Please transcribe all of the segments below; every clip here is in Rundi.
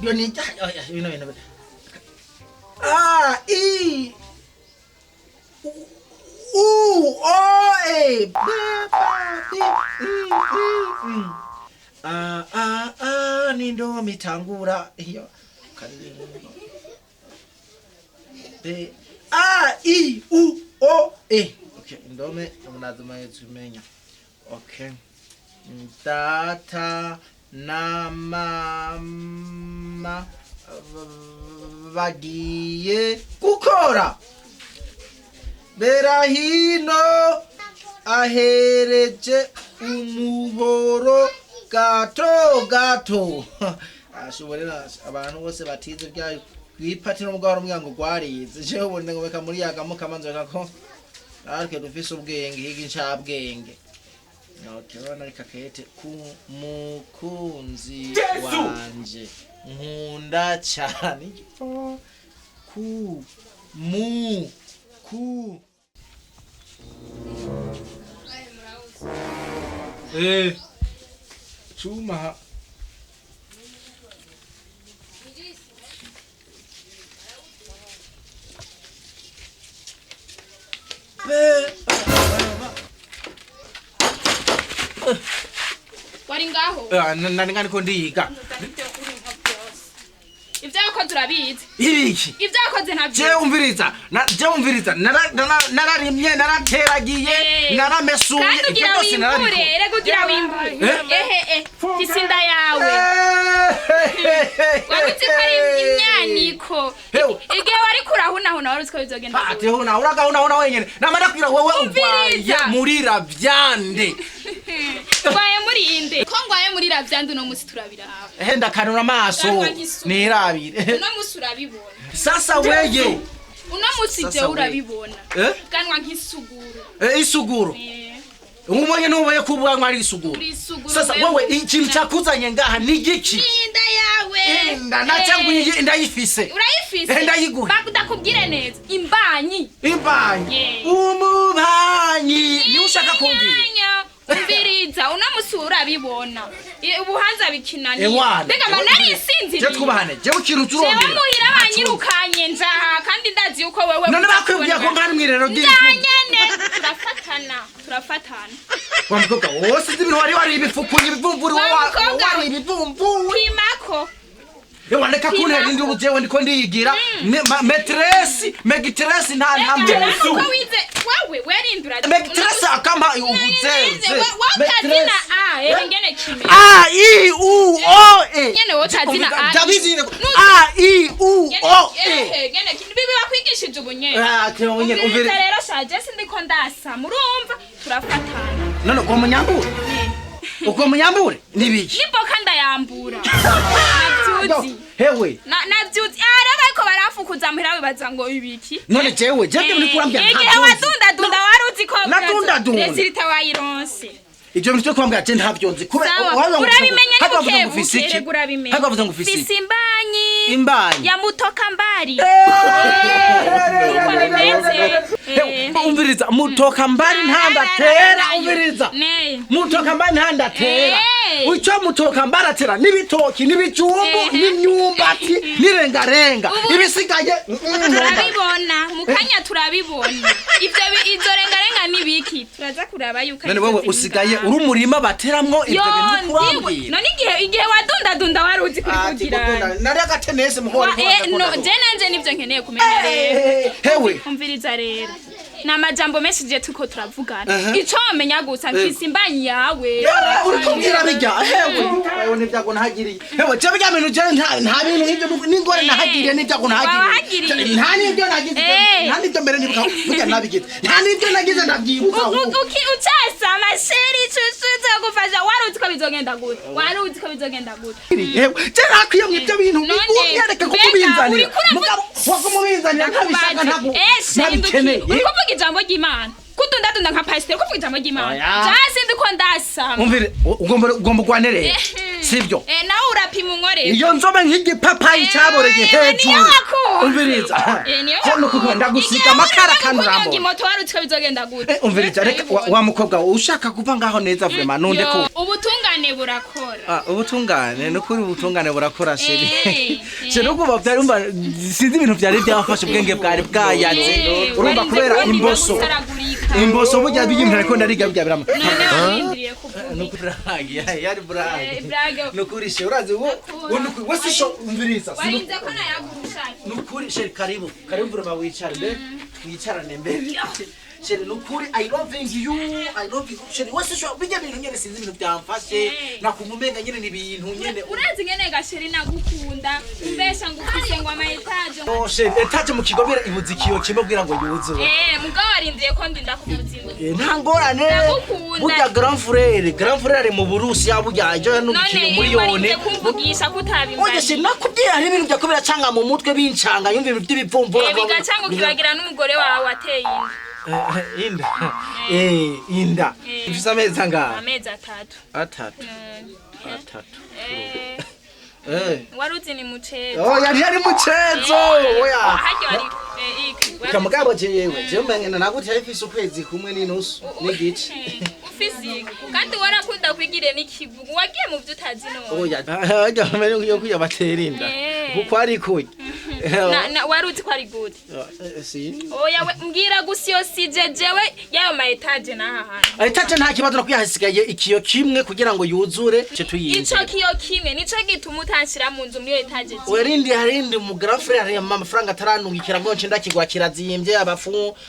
Iyo ni oya, bino bintu A I U O E B B B I I I A A A ni ndome itangura iyo karirimbo B A I U O E. Okay, indome unazimaye zimenya. Okay. Data na mama bagiye gukora. Berahino ahereje umuhoro gato gato. Ashobora abantu bose batize bya kwipati no mugabo rumwe ngo gwarize. Jewe ubundi ngo beka muri yagamo kamanzo kako ariko dufise ubwenge higa incabwenge. Okay, urabona reka kete ku mukunzi wanje nkunda cyane ku mu ku eh chuma be Wari ngaho? Nani ngani ko ndiga Ivyo wakoze urabizi. Ibiki? Ivyo wakoze ntabyo. Je umviriza, na je umviriza, nararimye, narateragiye, naramesuye, Kandi ugira wimbure, erega ugira wimbure. Ehe eh, fise inda yawe. Wari uzi ko ari imyaniko. Igihe wariko urahunahuna wari uzi ko bizogenda gute? Ati huna uragahuna huna wenyene. Namara kwira wewe urwaye Umviriza. muri ravyande. Ngwaye muri inde? Ko ngwaye muri ravyande uno musi turabiraba. Ehe ndakanura amaso Ndarwa nk'isuka. nirabire. Uno musi urabibona. Sasa weye. Uno musi Sasa jewe we. urabibona. Eh? Bwanwa nk'isuguru. Isuguru. Eh, Umubonye nuboye kubwanwa ari isuguru. Uri isuguru. Sasa wewe ikintu cakuzanye ngaha ni igiki? Inda yawe. Inda nacyangwa iyi ndayifise. Urayifise? Ndayiguhe. Ndakubwire neza. Imbanyi. Imbanyi. Yeah. Umubanyi. Niwe ushaka kumbwira. Imyanya. Umviriza uno musi urabibona. Ubuhanza bikinaniye. Ewana. Mbega ma nari isinziriye. Je twubahane. Jewe ikintu Jewe turondera. muhira banyirukanye njaha kandi ndazi yuko wewe None bakwibwiye ko ngari mwirero Njaha nyene. Turafatana. Turafatana. Wa mukobwa wose uzi ibintu wari wari ibifukunye ibivumvuri Wa wowe mukobwa wari ibivumvuri. Pimako. Ewa reka kuntera induru jewe ndiko ndiyigira. Maîtresse, megitresse nta nta Uko wize wewe werindura. Megitresse akampa ubuzenze. Wowe A eh ngene kimwe. A I U O E. Nyene wowe utazina A. Ndabizi nyene. A I U O E. Ngene kimwe. Bibi bakwigishije ubunyene. Ah, tewe nyene Umviriza umvire. rero shaje sindiko ndasa murumva turafatana. None uko munyambure? Uko munyambure? Nibiki? Nimboka ndayambura. Navyuzi. Hewe. Navyuzi. Ah rero bariko barafukuza muhira bibaza ngo ibiki. None jewe jewe muri kurambya Igihe wadundadunda wari uzi ko Nadundadunda. Resulta wayironse. Ivyo bintu cyo kwambwira je ntavyo nzi. Kube Sawa, urabimenya ni buke ufise buke iki? rega urabimenya. Haka bavuze ngo ufise iki? Fise imbanyi. Imbanyi. Ya mutoka mbari. Uko bimeze. Hewe, umviriza mutoka mbari ntandatera umviriza. Ne. Mutoka mbari ntandatera. Eh. Ico mutoka mbari atera n'ibitoki n'ibijumbu Eh. n'imyumbati n'irengarenga. Ubu- Ibisigaye Turabibona mukanya turabibona. Ivyo izo rengarenga nibiki? Turaza kuraba yuko None arivyo wewe ziri usigaye ngaha. uri umurima bateramwo ivyo Yo, bintu ndiwe. kurambwira. None igihe wadundadunda wari uzi kuri kugira. Nari agatenesi muhora. No, je nanje nivyo nkeneye kumenya rero. Hewe. Umviriza rero. Ni amajambo menshi je turiko turavugana. Aha. Ico wamenya gusa mfise imbanyi yawe. Uri kumbwira bijya hewe hewe n'ibyago nahagiriye hewe je bijya bintu je nta bintu nk'ibyo n'ingore nahagiriye n'ibyago nahagiriye Wahagiriye. nta n'ibyo nagize Eh. nta n'ibyo mbere nibuka burya nabigize nta n'ibyo nagize ndabyibuka ahubwo. Ucasama sheri cucu nzogufasha wari uzi ko bizogenda gute wari uzi ko bizogenda gute Hewe je nakwiye mu ibyo bintu None, unyereke mbega, kumubinzanira uriko uravuga- mugabo wakumubinzanira ntabishaka ntabwo ntabikeneye uriko uvuga ijambo ry'Imana kudundadunda nka pasiteri kuvuga ijambo ry'Imana Oya. jasi ndiko ndasama umvire ugomba ugomba ugwane rero Ehe. Sivyo? Nawe urapima unkorera. Iyo nzobe nk'igipapayi caboreye Niyo hejuru. wakunze. Umviriza. Niyo Ko nuko wakunze. ndagusiga Igihe amakara wari kandi kunyonga urambona. imoto wari uzi ko bizogenda gute? Umviriza, reka wa mukobwa we, ushaka kuva ngaho neza vraiment nunde Yo, ko ubutungane burakora. Ah, ubutungane nukuri ubutungane burakora chéri. Chéri, ubwo byari umva sinzi ibintu byari byafashe ubwenge bwari bwayaze. Urumva Warinze kubera kubona imboso. gusaragurika. Imboso burya bijya ariko ndariga bijya birama. None warindiriye kuvuga. Nukuri blague, yari blague. Blague. Nukuri chéri, urazi wo nukuri wese sho umviriza. Warinze ko nayagurusha. Nukuri chéri, karibu. Karibu vraiment wicare mbe. Twicarane mbere. Chéri, nukuri I loving you, I love you. Chéri, wese sho bijya bintu nyene sinzi ibintu byamfashe. Nakumumenga nyene ni ibintu nyene. Urazi ngene gasheri nagukunda umbesha ngo ufise ngo ama étage. Oh chéri, étage mu kigobera ibuze ikiyo kimwe kugira ngo yuzure. Mugabo warindiriye ko ndinda kumuzinga. Nta ngorane. Ndagukunda. Burya grand frère ari mu Burusiya burya ejo yanukiye None miliyoni. warinze kumvugisha ko Oya utabimbariye. chéri, nakubwiye hari ibintu byako biracanga mu mutwe bincanga yumva ibintu by'ibivumvura. Bigacanga ukibagira n'umugore wawe wateye inda. Inda. Inda. Ifise amezi angahe? Amezi 3. Atatu. Atatu. Wari uzi ni mucezo. Oya, ntiyari mucezo. Oya. Harya wari iki wari Kamugabo jewe, jewe menya naguteye ifise ukwezi kumwe n'inusu n'igice. Ufise iki? Kandi warakunda kwigire n'ikivugo wagiye mu byo utazi none. Oya, harya bamenye yuko yabatera inda. Kuko ari kurya. Wari uzi ko ari gute? Si. Oya we, mbwira gusa iyo sije jewe y'ayo ma étage n'aha hantu. Étage nta kibazo, no hasigaye ikiyo kimwe kugira ngo yuzure ce tuyinjire. Ico kiyo kimwe nico gituma utanshira mu nzu muri iyo étage. Werindi harindi mu grand frère hari amafaranga ataranungikira ngo nce ndakigwa kirazimbye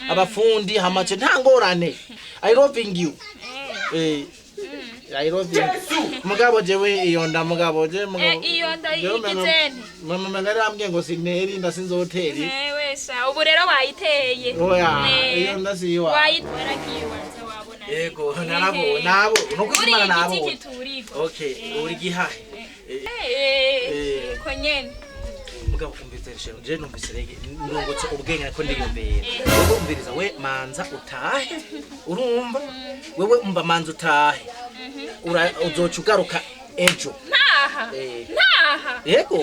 abafundi hamace nta ngorane. I loving you. I love you. Mugabo jewe iyo nda mugabo je mugabo. Iyo nda Jewe igize nte? Mama mama yarambwiye ngo sintera inda sinzotera. Ewe sha, ubu rero wayiteye. Oya, iyo nda si iwawe. Waragiye ubanza wabona. Yego, narabonye nabo nuko Uri imana igiti nabonye. kiturigwa. Okay, uri gihahe. Ko nyene. Mugabo umviriza rero, je numvise rege nungutse ubwenge ariko ndiyumvira. Wowe umviriza, we manza utahe. Urumva? Wewe umva, manza utahe. Ura uzoca ugaruka ejo. Ntaha. Ntaha. Yego.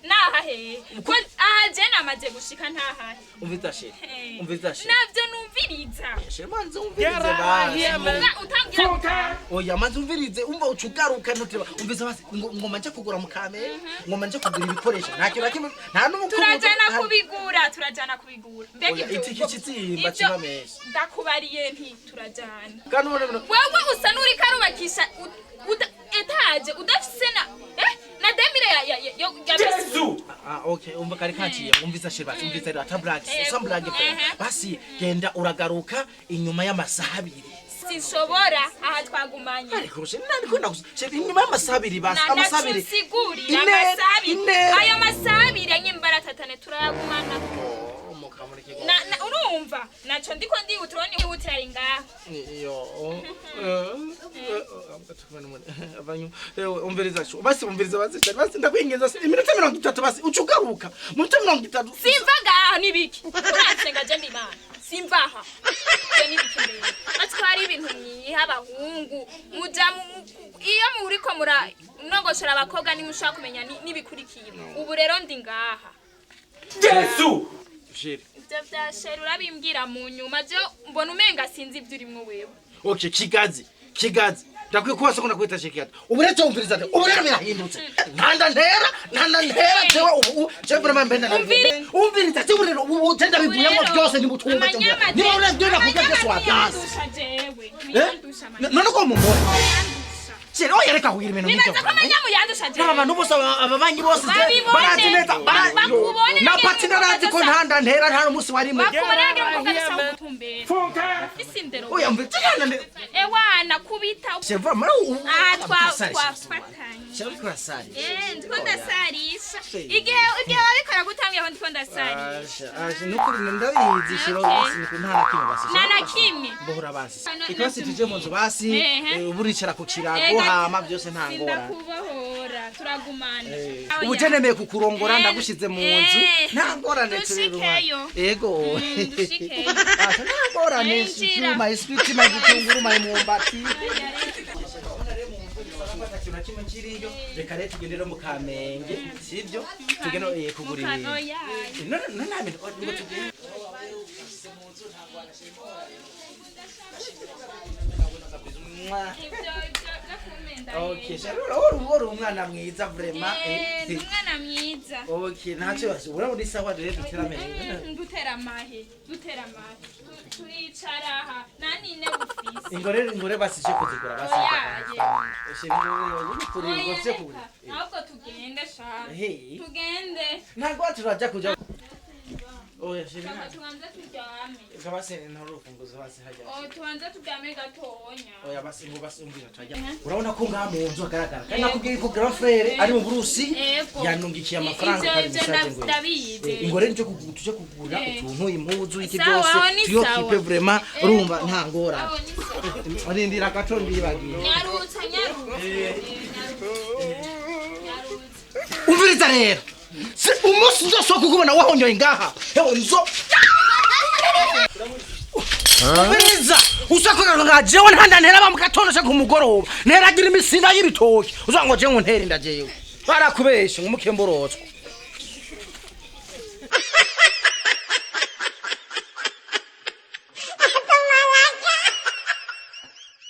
Naha he? Ko aha je namaze gushika ntaha. Umviriza chéri. Umviriza chéri. Navyo numviriza. Chéri, manza umvirize basi. Muga utangira gutaha. Oya, manza umvirize, umva uca ugaruka ntuteba. Umviriza basi, ngoma nje kugura mu Kamenge, ngoma nje kugura ibikoresho. Nta kintu na kimwe, nta n'umukungu. Turajana kubigura, turajana kubigura. Mbega Oya, ivyo itike ikizimba kiba menshi. Ndakubariye nti turajana. Kandi ubona Wewe usa n'uriko arubakisha étage udafise na 2000 ya bisi. Ah, okay, umva kari kaciye, umvisa chéri basi, umvisa rero ata blague, sans blague. Basi genda uragaruka inyuma y'amasaha 2. Sinshobora, aha twagumanye. Ariko chéri, nani ko nagusa chéri inyuma y'amasaha 2 basi, amasaha 2. Nacusigurira Ine- amasaha 2. ine. Ayo masaha 2 anyimbara tatane turayagumana. Oh, mukamureke. Na urumva naco ndiko ndihuta, urabona ihutira ari ngaha. Iyo. Umviriza shu. Basi umviriza basi chéri, basi ndakwinginza iminota 30 basi uca ugaruka. Mu minota 30. Simva ngaha nibiki? Uransenga je ndimana simva aha je nibiki? Mbere atwara ibintu mwiha abahungu muja iyo muriko mura nogoshora abakobwa nimushaka kumenya n'ibikurikiye. Ubu rero ndi ngaha. Chéri. Ivyo vya chéri urabimbwira mu nyuma, je mbona umenga sinzi ivyo urimwo wewe. Okay, kigazi. Kigazi. Ndakwiye kuba soko nakwita kigazi. Ubu rero umviriza ate? Ubu rero birahindutse. Ntanda ntera, ntanda ntera jewe ubu jewe vraiment mbenda na. Umviriza jewe rero ubu tenda bivuyemo byose nibutumva cyo. Niba uravyo nakubwiye byose wabyanse. Amanyama jewe Eh? ntiyandusha amanyama. None ko mumubona. Ntiyandusha. Chéri, oya reka kugira ibintu nk'ibyo. Nibaza ko amanyamu yandusha jewe. N'aba bantu bose ababanyi bose je Babibone. barazi neza Bakubone na ngene pati narazi ko umukobwa ntanda ntera nta n'umunsi warimwe. Bakubone ngene umukobwa adashaka gutumbera ufise indero. Oya mve ntanda ntera. Ewana kubita. Chéri, vraiment Aha twafatanye. Chéri, uriko urasarisha. Ndiko ndasarisha igihe wabikora gutangiye aho ndiko ndasarisha. Asha, nukuri ndabizi shiro nta na kimwe basi. Nta na kimwe. Mbohora basi. Hano Ikose tuje mu nzu basi, uburicara ku kirago hama byose nta ngorane. Sindakubohora, turagumana. Oya. Ubu je nemeye kukurongora, ndagushize mu nzu nta ngorane turi Dushikeyo. Yego. Dushikeyo. Asha, nta ngorane. Injira. My sweet, my gitunguru, my mwumbati. Ata kintu na kimwe kiriyo. Reka rero tugende no mu Kamenge, sibyo? Tugende kugura ibintu. Oya. None none nta bintu ngo tugende. Mwah. Ivyo byo kumenda. Okay, Sharura, uri umwana mwiza vraiment. Eh, ni umwana mwiza. Okay, ntacyo basi. Urabona isawa rero duteramenye. Dutera amahe, dutera amahe. Turicara aha nta n'intebe ufise. Ingore basi je kuzigura basi. Oya. Sheri, ingore kuri ngo Oya, vye kugura. reka ahubwo tugende sha. Hey. Tugende. Ntabwo turaja kuja. Oya, sheri. Shaka tubanze turyame. Basi ntoro urufunguzo basi hajya. Oh, tubanze turyame gatonya. Oya, basi ngo basi umbwira turajya. Urabona ko ngaha mu nzu hagaragara. Kandi nakubwiye ko grand frère ari mu Burusi Yego. yanungikiye amafaranga Ivyo kandi ivyo message ngo. ndabizi. Ingore nico tuje kugura Eh. utuntu, impuzu, iki Sawa, byose aho ni tuyokipe sawa. vraiment Yego. urumva nta ngorane. Aho ni sawa. Arindira gato ndibagiye. Nyarutsa, nyarutsa. Nyarutsa, nyarutsa. Umviriza rero. Se umunsi nzoshoka kukubona wahonyoye ngaha. Hewe nzo. Umviriza. Usakoga nga jewe ntanda ntera ba mugatondo cyo kumugoroba. Nteragira imisinda y'ibitoki. Uzango jewe ngo ntere inda jewe. Barakubeshe ngo mukemborotswa.